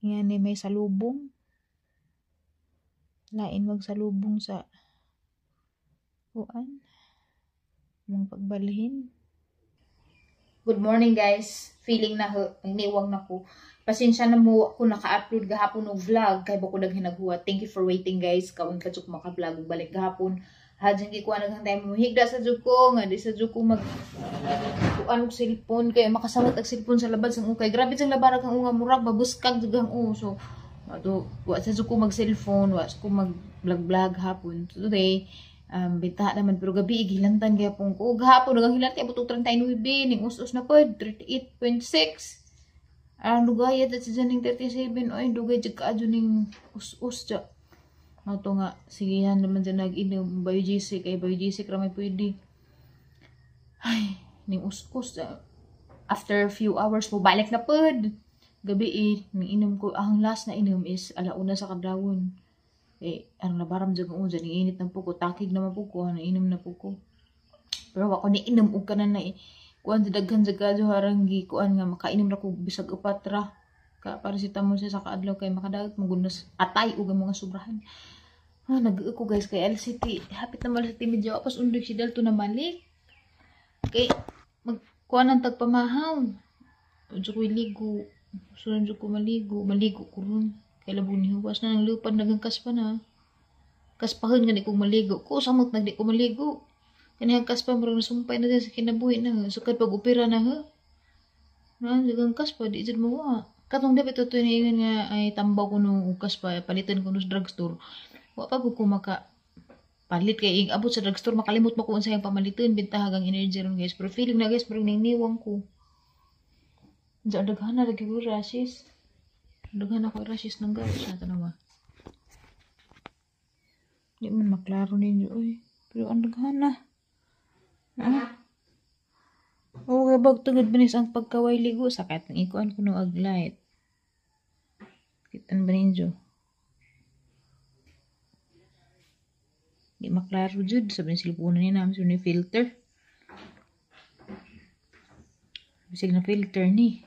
Nga ni may salubong. Lain magsalubong sa kuan. Mong pagbalhin. Good morning, guys. Feeling na niwang na ko. Pasensya na mo ako naka-upload gahapon og vlog kay bako daghan naghuwat. Thank you for waiting, guys. Kaon ka jud maka-vlog ug balik gahapon. Hadyan gikuha naghang time mo higda sa jud ko nga di sa jud ko mag kuan og cellphone kay makasamot og cellphone sa labad sang ukay. Grabe sang labarag ang unga, murag babuskag jud ang u. So ato wa sa jud ko mag cellphone, wa sa ko mag vlog-vlog hapon. Today bintaha naman pero gabi gilantan gyapon ko. Gahapon nagang hilanti abot og 39 ning us-us na pod 38.6. Ang dugay at sa ning 37 oy, dugay jud kaadyo ning us-us ja. Mao nga sige yan naman dyan nag-inom Biogesic kay Biogesic ra may pwede. Ay, ning us-us ja. After a few hours mo balik na pod. Gabi eh, ning inom ko ang last na inom is alauna sa kadlawon. Eh, ang labaram jud ko dyan, init na po ko, takig naman po ko, inom na po ko. Pero ako ni inom og kanan na eh. Kuan sa daghan sa kadyo harang gi kuan nga makainom ra ko bisag upat ra. Ka paracetamol siya sa kaadlaw kay makadaot mo gunas atay og ang mga sobrahan. Ah, nag ko guys kay LCT. Hapit na mal sa medyo pas undoy si Dalto na malik. Kay mag kuan ang tagpamahaw. Udyo ko ligo. Sunod ko maligo, maligo ko ron. Kay labong ni huwas na ng lupad nagang kaspa na. Kaspahon nga di ko maligo. Ko samot nagdi ko maligo. Kanihang kaspa murag nasumpay na sa kinabuhi na. Sukad pag opera na ha. Na dagang kaspa di jud mo wa. Katong dapat to ingon nga ay tambaw ko nung kaspa palitan ko no sa drugstore. Wa pa ko maka palit kay abot sa drugstore makalimot mo ko unsa yung pamaliton bintahagang energy ron guys. Pero feeling na guys murag ningniwang ko. Diyan daghan na lagi ko rashes. Daghan ako rashes ng gawas na tanawa. Di man maklaro ninyo oy. Pero ang daghan na. Ah. Okay, bag tungod binis ang pagkaway ligo sakit ng ikuan ko no ag light. Kitan ba ninyo? Di maklaro jud sabi ni silpunan ni namin ni filter. Bisag na filter ni.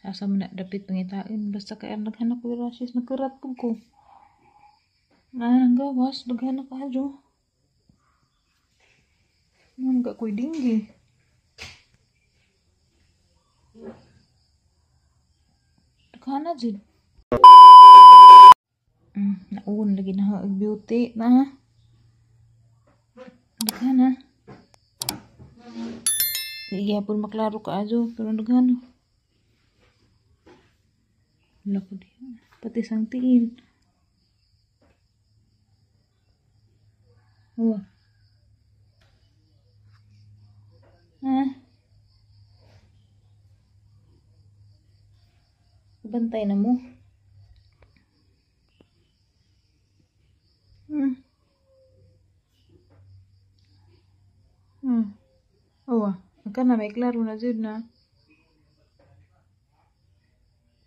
Sasa mo na dapit pangitain basta kay ang daghan ako rashes nagkurat pug ko. Na ang gawas daghan na kaadyo. Nang ko'y dinggi. Daghan na jud. Naun lagi na og beauty na. Daghan na. Di gyapon maklaro kaadyo pero daghan na. Wala ko diha. Pati sang tiin. Oh. Ah. Bantay na mo. Oh, ka na may klaro na jud na.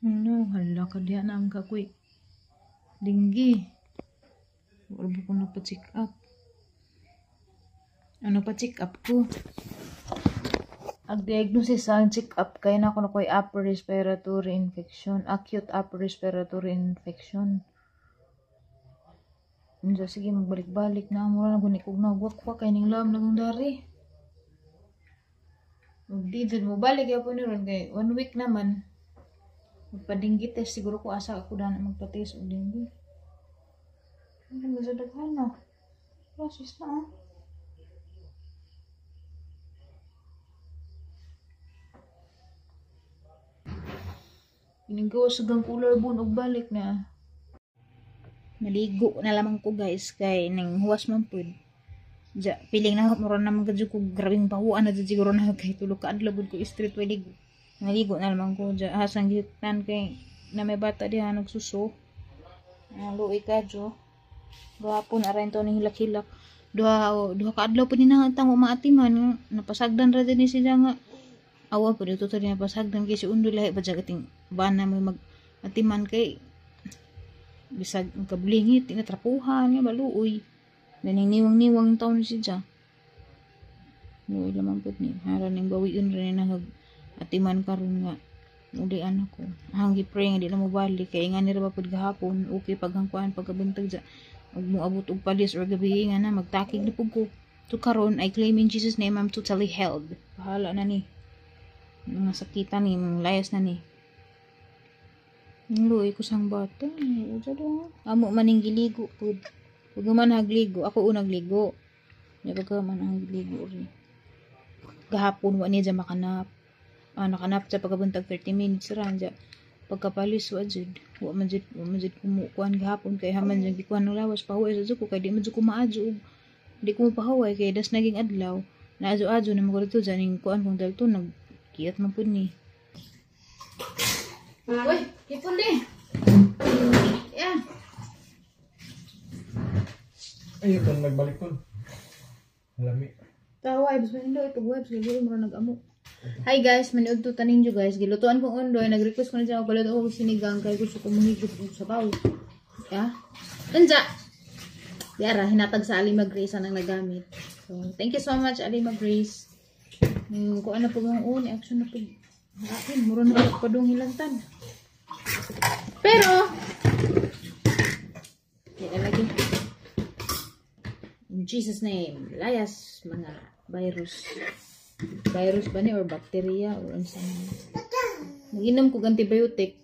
Ano, hala ka diha na ang kakoy. Dinggi. Wala ko na pa-check up. Ano pa-check up ko? Ang diagnosis sa check up kay na ako na ko'y upper respiratory infection. Acute upper respiratory infection. Unsa sige magbalik-balik na mura na guni kog nagwakwak kay ning lam nagong dari. Ug di jud mo balik gyapon ni ron kay 1 week naman. Magpadinggi test siguro ko asa ako dana magpa-test og dinggi. Ano ba sa daghan na? Process na ah. Ining gawas sa gang cooler bone og balik na. Maligo na lamang ko guys kay ning huwas man pud. Ja, piling na mura naman kadyo ko grabing bahuan na jud siguro na kay tulo ka adlaw gud ko street way ligo. Naligo na lamang ko ja hasang gihutnan kay na may bata diha nagsuso. Luoy kadyo. Gahapon aray to ning hilak-hilak. Duha ka adlaw pud ni na tang umaatiman napasagdan ra din ni sila nga awa pud dito to napasagdan kay si Undo lahi pa jud ating bana mo mag atiman kay bisag ang kablingit tinatrapuhan nga maluoy. Daning niwang-niwang taon siya. Luoy lamang pud ni. Hara ning bawion ra ni nahag atiman karon nga Uli ano ko. Ang gi-pray nga di na mo balik kay nga nira ba pud gahapon okay paghangkuan pagkabuntag ja ug moabot og palis or gabi nga na magtakig na pud ko. So karon I claim in Jesus' name I'm totally healed. Bahala na ni. Mga sakitan ni, mga layas na ni. Ang luoy ko sang bata. Amo maning giligo pud. Pag man hagligo, ako unang ligo. Nya pagka man ang giligo ri. Gahapon wa niya makanap. Ah, nakanap sa pagkabuntag 30 minutes ra dya. Pagkapalis wa jud. Wa man jud kumukuan gahapon kay haman jud gikuan ng lawas pahuway sa jud ko kay di man jud ko maadyo og di ko mapahuway kay das naging adlaw. Naadyo-adyo na mo dito dyan ning kuan kong dalto nagkiyat man pud ni. Uy, hipon di. Yeah. Ay, ito nagbalik ko. Lami. Tawa, wipes man indoy, pag wipes gid mo nag-amo. Hi guys, maniud to tanin jo guys. Gilutuan kong undoy, nag-request ko na siya magpaluto ko sinigang kay gusto ko mahigop og sabaw. Ya. Unsa? Yara, hinatag sa Alima Grace ang nagamit. So, thank you so much, Alima Grace. Kung ano pag ang uni, action na pag akin, mura na padung hilantan. Pero, kaya lagi. In Jesus' name, layas mga virus. Virus ba ni or bacteria or unsa man. Nag-inom ko antibiotic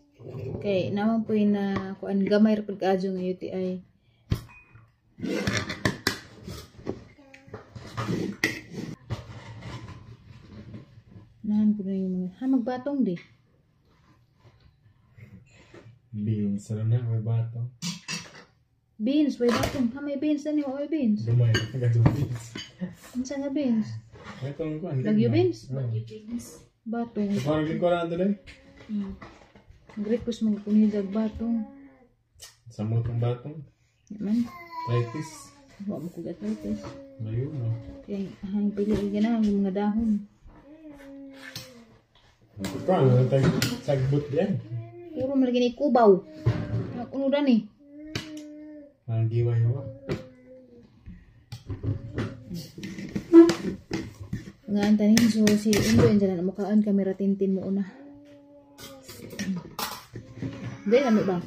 kay naman po na kuan gamay ra pud kaadyo nga UTI. Nahan po na yung mga ha magbatong di. Beans. Ano na, may bato. Beans, way batong. Ha may beans na ni way beans. Dumay, nagkadyo beans. Unsa nga beans? Itong kuan. Lagyo beans? Oo. Batong. Parang ko na doon eh. Nag-request mo kung batong. Sa mo itong batong. Man, Arthritis. wa mo kog arthritis. Layo no. Kay hang pili gana ang mga dahon. Ito, ano tayo sagbot yan. Puro man lagi ni kubaw. Unudan ni. Parang giwa-hiwa. Nga antanin so si Undo yan dyan na mukhaan kamera tintin mo una. Hindi, lami ba?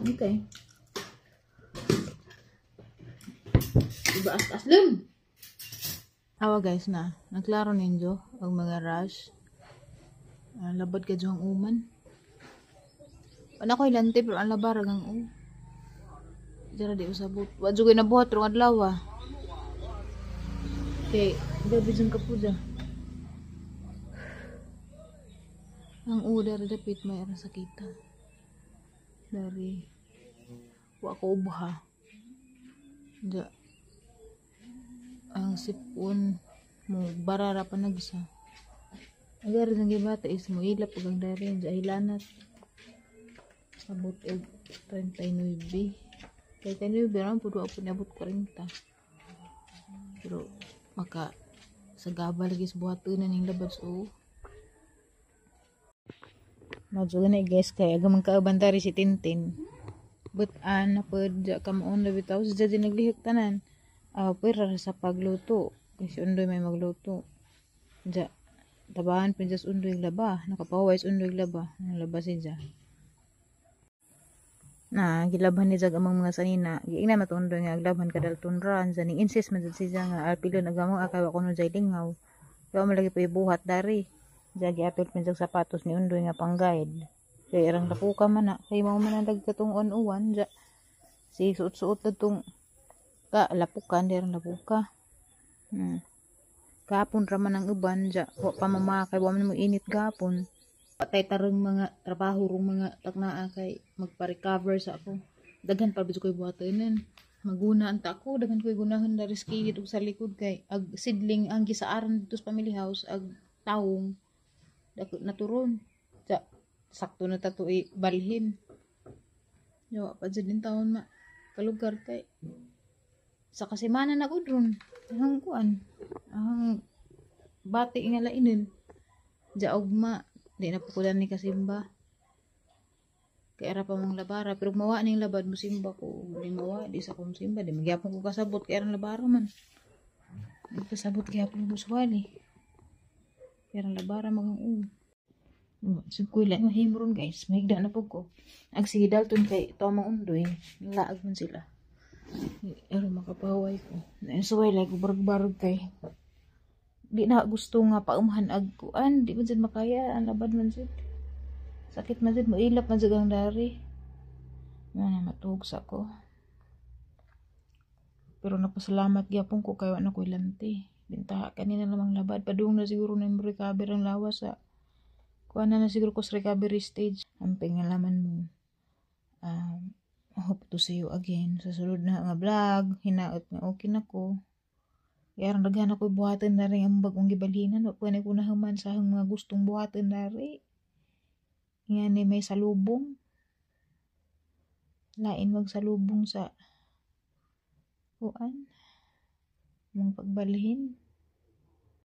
Okay. Iba as-aslim! Awa guys na, nagklaro ninyo ang mga rash. Labad ka ang uman. Wala ko ilante pero ang labar ang u. Dira di usabot. Wa jud ko'y nabuhat rong adlaw ah. Okay, gabi jud kapuda. Ang u dari dapit may arang sakita. Dari wa ko ubha. Da ang sipon mo barara pa nagisa. Agar nang gibata is mo ilap ug ang dari sa hilanat. Sabot og 39. 39 ra pud wa pud niabot 40. Pero maka sa gaba lagi sa buhaton na ning labad so. Madyo gani guys kay aga man kauban dari si Tintin. But an na pud ja ka maon labi taw sa di naglihok tanan. Pwera ra sa pagluto. Kasi undoy may magluto. Ja tabahan pud jas undoy laba, nakapahuway sa undoy laba. Ang laba si ja. Na gilabhan ni jag among mga sanina. Giingnan man undoy nga aglabhan kadalton ra ansa ning insist man jud siya nga alpilon agamo akay wa kuno jay lingaw. Kaya man lagi pa ibuhat dari. Ja giapil man jag sapatos ni undoy nga pang-guide. Kay arang lapuka man na kay mao man ang katong on-uwan ja. Si suot-suot na tong ka lapukan di arang lapuka. Gapon ra man ang uban ja wa pa mamakay wa man mo init gapon. Patay tarong mga trabaho rong mga taknaa kay magpa-recover sa ako. Daghan pa bid koy buhatonen. Maguna ang ta ko, daghan koy gunahon dari sa kilid ug sa likod kay ag sidling ang gisaaran dito sa family house ag tawong dako naturon. Ja, sakto na ta to balhin. Yo pa jud din taon ma kalugar kay sa kasimana na gud ron. Ang kuan, ang bati nga lainin. Ja ugma di na pukulan ni kasimba. Kay ara pa mong labara pero mawa ning labad mo simba ko, di mawa di sa kong simba di magyapon ko kasabot kay arang labara man. Nagpasabot gihapon ko suwali. Pero labara magang ulo. So, kuy lang mahimo ron, guys. Mahigda na po ko. Ag sige Dalton kay tamang undoy. Laag man sila. Pero makapaway ko. Suway like barag-barag kay di na gusto nga paumhan ag kuan, di man jud makaya ang labad man jud, sakit man jud, moilap man jud ang dari na matuog sa ko. Pero nagpasalamat gyapon ko kay wa na ko'y lanti. Bintaha kanina lamang labad, padung na siguro na yung recover ang lawas sa kuan na, na siguro ko sa recovery stage. Ang pangalaman mo, hope to see you again sa sulod na nga vlog. Hinaot nga okay na ko. Kaya daghan ako buhaton na rin ang bagong gibalhinan. Wa pa ko nahuman sa akong mga gustong buhaton dari. Nga ni may salubong. Lain magsalubong sa kuan. Mga pagbalhin.